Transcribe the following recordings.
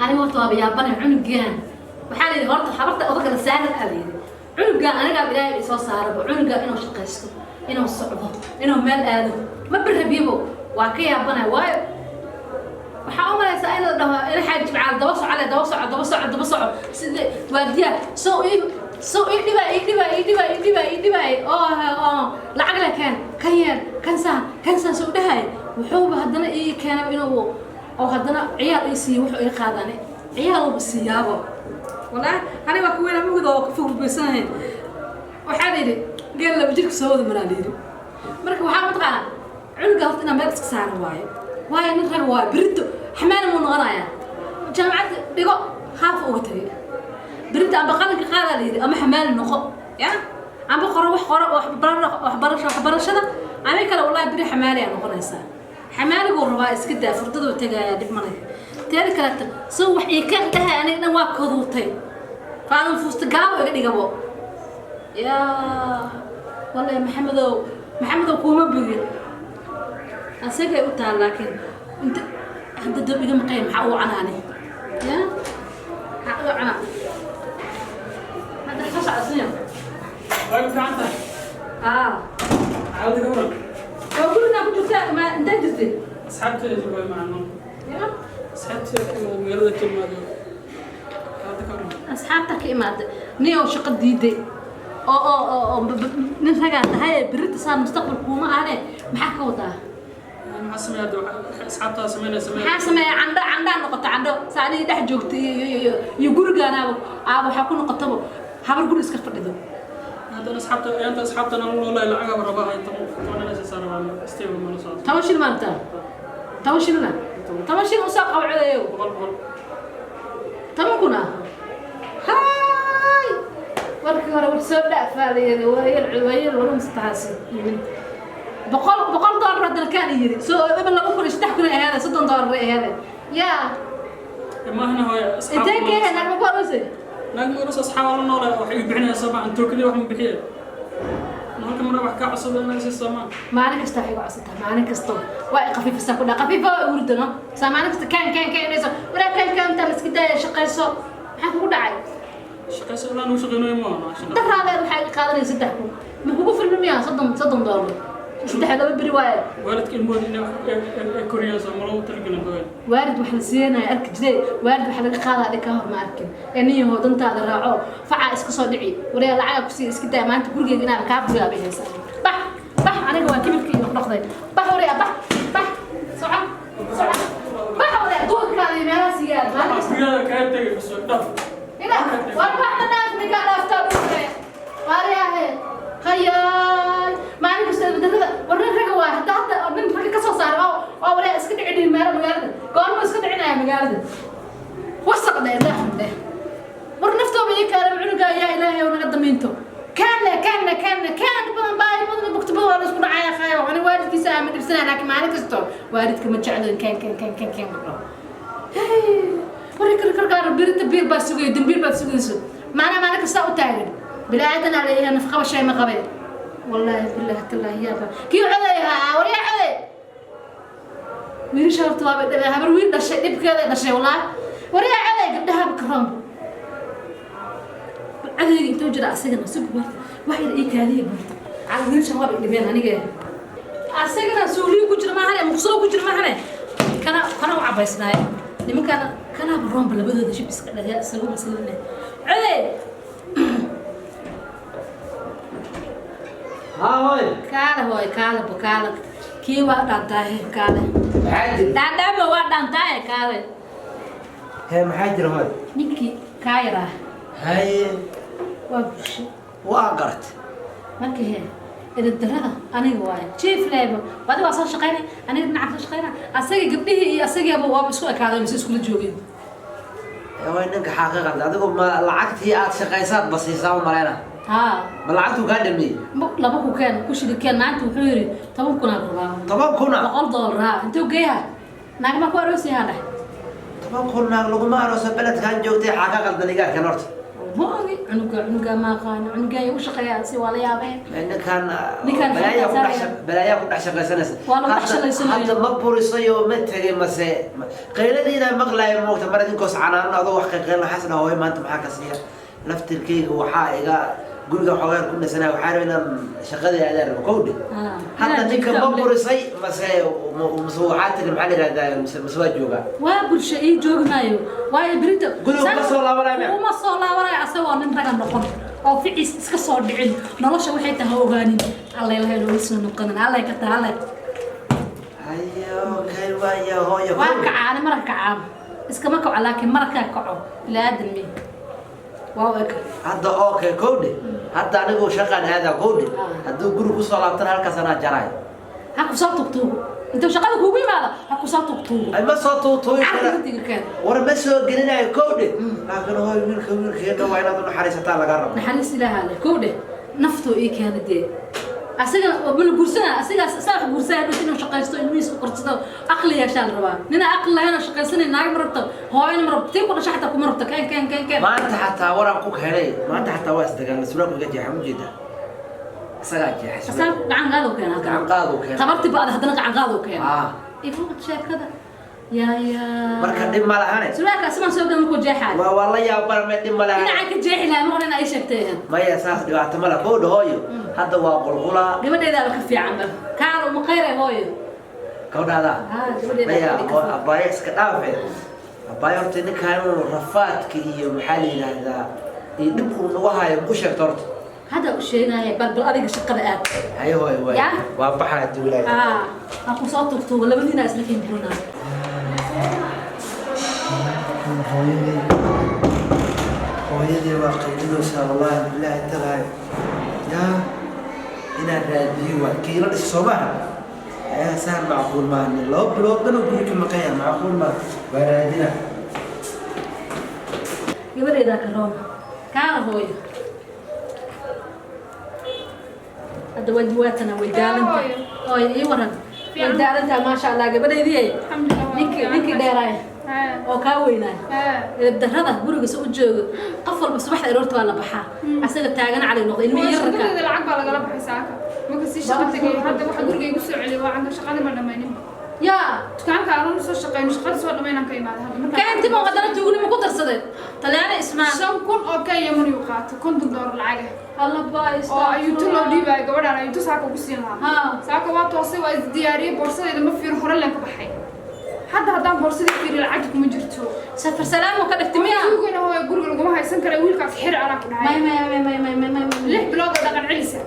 Aniga horta waaba yaabanay cunugan. Waxaa la yidhi horta habarta odaga la saaran aa la yidhi cunugan anigaa Ilaahay isoo saaraba cunugan inuu shaqaysto, inuu socdo, inuu meel aado ma barabiyabo. Waa ka yaabanay, waayo waxaa u malaysaa in la dhaho ina Xaaji Jimcaal daba socole, daba soco, daba soco, daba soco, sida waardiyaha soo ii soo ii dhibaa, ii dhibaa, ii dhibaa, ii dhibaa, ii dhibaay oo lacag le keen, kan yeel, kan saan, kan saan soo dhahay. Wuxuuba haddana ii keenay inuu oo haddana ciyaal ii siiyo, wuxuu ii qaadane ciyaaluba siiyaabo. Walaahi aniga waa ka weynaa mugda oo ka fogbaysanahay. Waxaa la yidhi geel laba jirka soo wada maraa la yidhi. Marka waxaa mataqaanaa cunuga horta inaa meel iska saaran waayo, waayo nin rag waayo, berito xamaana muu noqonayaa. Jaamacadda dhigo haafa uga tagay, berito amba qalinka qaadaa la yidhi ama xamaali noqo ya amba qoro, wax qoro, waxbarasho, waxbarashada ani kale wallahi beri xamaaliyaa noqonaysaa. Xamaaliguu rabaa iska daa, furdaduu tagayaa, dhib maleh. Teeda kaleeto soo wax ii ka dhahay aniga dhan waa koduutay, Faadan fuusta gaabo iga dhigabo. Yaa wallahi Maxamedow, Maxamedow, kuuma bogin, asagay u taal, laakiin inta hadda dab iga maqay maxaa u canaani ya maxaa uga canaa hadda ka socodsinya. Way fiican tahay. Aa. Xaaladda ka waran? Oo gurigaa ku jirtaa ma intee jirtay? Asxaabteedu way macno. Ya. Asxaabteedu ka imaado magaalada, ka imaado. Xaaladda ka waran? Asxaabta ka imaatay nin oo shaqo diiday oo nin ragaa tahay berita saa mustaqbal kuuma ahne, maxaa ka wadaa? Maxaa sameeyaa hadda? Asxaabtaa sameynaya sameeya. Maxaa sameeya? Candho candhaa noqota, candho saa anigi dhex joogta iyo gurigaanaaba aaba waxaa ku noqotaba habar guri iska fadhido. Haddana asxaabta ayaanta asxaabta nolol noolahay lacagaba rabaa ay 10 inay soo saaraan stable ma la socdo. 10 shil maarta, 10 shilna, 10 shil usoo qabcodayo. 100 100. 10,000 ah hay, markii hore war soo dhaafaa la yiri waayeel waayeel warum saddexaas yimid $100 haddana kaan yiri soo eban 2,000 iyo 3,000 ay ahaade, $30 ay ahaade yaa. Maahna hooy asxaab. Intee keenay? Naag ma ku aroosay? Naag ma aroos, asxaab la noolahay, waxay igu bixinaysaa soo ma tookadii wax ma bixiye. Halka mar wax ka cusub inay si soo ma. Maalin kasta waxay igu codsataa, maalin kasta waa i khafiifisaa, ku dhaa khafiifa waa urdano saa maalin kasta kaan kaan kaan inayso waraa kaan kaan intaan iska daaya shaqayso, maxaa kugu dhacay? Shaqayso ilaa nuu shaqeynayo ma aha shaqo. Daraadeed waxay iga qaadanaya 3,000, ma kugu filmi miyaa $30 saddex laba beri waaye. Waalidka ilmahooda inay wax ay koriyaan soo ma loogu talagelin hooy? Waalid wax la siinaya arki jiray, waalid waxa laga qaadaa dhig ka hor ma arkin ee nin yahow dantaada raaco, facaa iska soo dhici waryaa lacaga kusii iska daa. Maanta gurigeyga inaan kaa buriyaa bay haysaa. Bax bax, aniga waa kibirka iyo dhaqday. Bax waryaa, bax bax, soco soco, bax waryaa, duurkaada iyo meelahaas iga aad maalin kasta. Gurigaada kaga tegay kasoo dhaf. Ila war wax ma dhaaf, ninkaa dhaaftaa dhulka waariyaahe hayaay maalin kasta badarada. War nin raga waay hadda, hadda nin raga ka soo saaray oo waryaa iska dhici dhihi meelo magaalada goorma iska dhicinaya magaalada wasaq dheh dhaaf dheh. War naftooba ii keenay cunuga, yaa Ilaahay oo naga damiinto. Kaanle kaanle kaanle kaan badan baa badan bugta badan waa la isku dhacaya khayo. Ani waalidkiisa ama dhibsanaya, laakiin maalin kasto waalidka ma jeclo kaan kaan kaan kaan kaan gabdho. Wari kar karkaar birinta biir baa sugay, dambiil baad sugayso maanaa maalin kasta u taagan bilaadan aa leeyahay nafqaba shay ma qabeen. Wallaahi bilaahi tallaahi yaaba kii coday ahaa waryaa coday. Wiilasha horta waaba dhabe, habar wiil dhashay dhibkeeday dhashay wallaahi. Waryaa coday, gabdhaha karoon codayga intuu jira asagana sug horta wax yar ii kaadiya buurta cala. Wiilashan waaba dhibeen aniga, asagana suuliyo ku jira maahane, muqsalo ku jira maahane, kana kana u cabaysnaaye nimankana kanaaba roomba labadooda shib iska dhaya isagu maslane coday. Haa hooy. Kaale hooy, kaale bo, kaale kii waa dhaantaaye, kaale. Maxaa jira? Dhaandhaamo waa dhaantaaye, kaale. Hee, maxaa jira hooy? Ninkii kaa yaraa. Haye. Waa bulsho. Waa garat. Marka hee edadarada aniga waaye jiif leebo adi waa soo shaqaynay, aniga dhinaca soo shaqaynay, asaga gabdhihii iyo asagiiba waaba isku ekaadeen mise iskula joogeen. Hooy, ninka xaa ka qalda? Adigu ma lacagtii aad shaqaysaad basiisaa u maleyna? Haa. Ma lacagtuu kaa dhameeyey? Laba ku keen ku shirikeen. Maanta wuxuu yidhi 10,000 aa rabaa. 10,000 a? $100 haa, intuu geeyaha naagma ku aroosiyahaa dheh. 10,000 naag laguma arooso beledkan joogtay. Xaa ka qaldan igaarkan horta? Ma ogi cunuga, cunuga ma aqaano, cunuga u shaqeeyaa si waa la yaabeen. Ninkan Ninkan balaayaa ku dhex xilka balaayaa ku dhex shaqaysanaysa. Waa lagu dhex Hadda- shaqaysanaya. Hadda ma burisayo, ma tegay mase qayladiina maqlaaya moogta mar idinkoos canaano adoo wax qayqaylna xasna. Hooyo, maanta maxaa ka siiya laftirkayga? Waxaa iga guriga xoogaan ku nasanaya, waxaa rabay inaan shaqadii aadaan rabo kowdhe. Ah, hadda inaad ninka joogto ma burisay mase mase waxaa tiri, maxaa la yihahdaa, mase waa joogaa? Waa bulsho ii joogi maayo, waayo berito Guriga kuma soo laabanayo miya? Kuma soo laabanayo asagoo nin raga noqon oo ficiis iska soo dhicin. Nolosha waxay tahay ha ogaanin. Alla ilahay looga soo noqonin, alla ka tahay alla. Hayo, okay, waaya hooyo. Waa Kowdhe. Kacaane marka kacaa iskama kaco, laakiin markaa kaco bilaadan mi waa u eka. Hadda okay, kowdhe, hadda anigu shaqaan aadaa, kowdhe. Ah. Hadduu guriga kusoo laabtana halkaas anaa jaraay. Ha kusoo tugtuugo intuu shaqada kuugu yimaado, ha kusoo tugtuugo. Ay, ma soo tuutuuyi kara. Carriga keen. War ma soo gelinayo, kowdhe, laakiin hooy, wiilka wiilkeena waa inaad u naxariisataa laga rabo. Naxariis ilaaha leh, kow dheh. Naftoo ii keena dee, asaga ma la guursanaa? Asigaas saa wax guursanaya dhulka inuu shaqaysto, ilmihiisa u korsado, aqli yeeshaa la rabaa. Nina aqli lahayn oo shaqaysanay, naag ma rabto, hooyana ma rabto, tii ku dhasha xataa kuma rabto. Keen, keen, keen, keen. Maanta xataa waraan ku keenay, maanta xataa waa isdagaalna, suraalku iga jeexa, ujeedaa, isagaa jeexay. Asaa gacan qaadoo keena haddana. Gacan qaaduu keena. Tabartii ba haddana gacan qaadoo keena. Ah. Igu sheekada yaa yaa. Marka dhib ma lahane. Suraalka asimaan soo gadan markuu jeexaayo. Waa la yaabana, dhib ma lahane. Dhinaca ka jeexi lahaa mar hore in ay sheegtay ahayd. Maya, saas dhibaato ma laha, kowdha hooyo. Hadda waa qulqulaa. Gabadheedaaba ka fiicanba, kaalo uma khayray hooyo. Gabadhaada? Ah, gabadheeda. Maya. Ka fiican. Abaayo iska dhaafe. Abaayo, horta ninkan inuu rafaadka iyo maxaa la yidhaahdaa iyo dhibku nagu hayo ma u sheegto horta? Hadda u sheegaya, bal adiga shaqada aad. Haye hooyo, waay. Ya? Waa baxaa duulaay. Ah, ha ku soo tugtuugo, labadiina isla keen burinaa. Hooyadii, hooyadii waa qaylinaysaa, wallaahi bilaahi talaahi. Yaa inaan raadiyo waa kiilo dhis soo maaha? Ayaa saan macquul maaha, 2 bilood dhan oo guri ka maqan yahay, macquul maaha, waa raadina. Gabadheedaa ka roona, kaala hooyo. Hadda waa waatana, way daalantahay hooyo. Ii waran, way daalantahay, maasha Allah, gabadheydii. Alxamdulillah. Ninkii dheeraay oo kaa weynaay, darada guriga u joogo, qof walba subaxda aroorta waa la baxaa, asaga taagan cali noqday ilmihii yararka. Shaqadeeda lacag baa lagala baxay saaka marka sii shaqo tagay. Hadda waxa guriga igu soo celiyay waa canka, shaqadii ma dhamayninba. Yaa. Dukaanka aanan soo shaqeyno, shaqada soo dhamaynaan ka imaada hadda markaan. Keentimo haddana tuugnimo ku darsaday Talyaani Ismaan. 5,000 oo Kenya money uu qaatay, $50 lacag ah. Alla baa. Oo ayuuto loo dhiibayo gabadhaan, ayuuto saaka ugu siin lahaa. Ha. Saaka waa toosay, waa isdiyaariyey, boorsadayda ma fiir, hore leen ka baxay. Hadda haddaan boorsadii fiiriyo, lacagta kuma jirto. Safar salaam oo ka dhigtay miya? Tuugana hooyo guriga laguma haysan kara, wiilkaas xir anaa ku may dhahay. May may may may may may may. 6 bilood oo dhaqan celisa.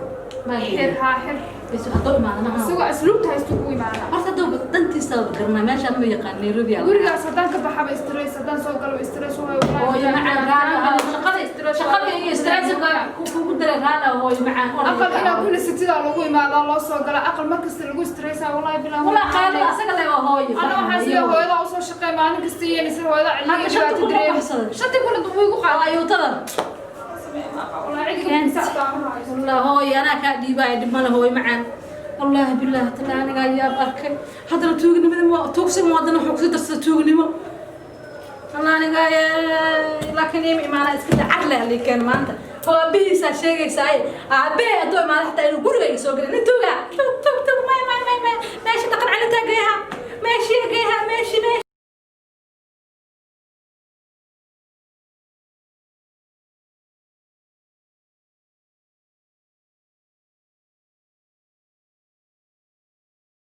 May. Xir haa, xir. Bas hadduu imaado maha. Isagoo asluubta haystuu ku imaanaa. Horta hadduu dantiisa garanaa, meeshaan ma yaqaan, Nairobi aa. Gurigaas haddaan ka baxaba stress, haddaan soo galo stress hooyo. Hooyo macaan, raali ahaa, shaqada shaqada iyo stresska kugu daray, raali ah hooyo macaan. Aqal inaa ku nasatidaa lagu imaadaa, loo soo gala aqal markasta lagu stressaa, wallahi bilaa. Walaa qaylada asaga le waa hooyo. Ana waxaan siya hooyada usoo shaqeey maalin kasta yeelaysa hooyada. Hadda cilmiga 5,000 dhibaato ma dareemi. baxsaday? 5,000 wuu igu qaaday. Ayuutada. Wallahi cidiga ku sacdaa ma hayso. Wallah hooyo, anaa kaa dhiibaayo, dhib male hooyo macaan. Wallaahi bilaahi talaa, anigaa yaab arkay. Haddana tuugnimada ma tuugsiga, haddana wuxuu kusii darsaday tuugnimo. Allah anigaa, laakiin ima imaana iska daa, carle halii keen maanta oo aabihiisaa sheegaysaa. Aabbahe hadduu imaado xataa inuu guriga iga soo gelin, nin tuuga, tuug tuug tuug, may may may may, meesha dhaqan celintaa geeya.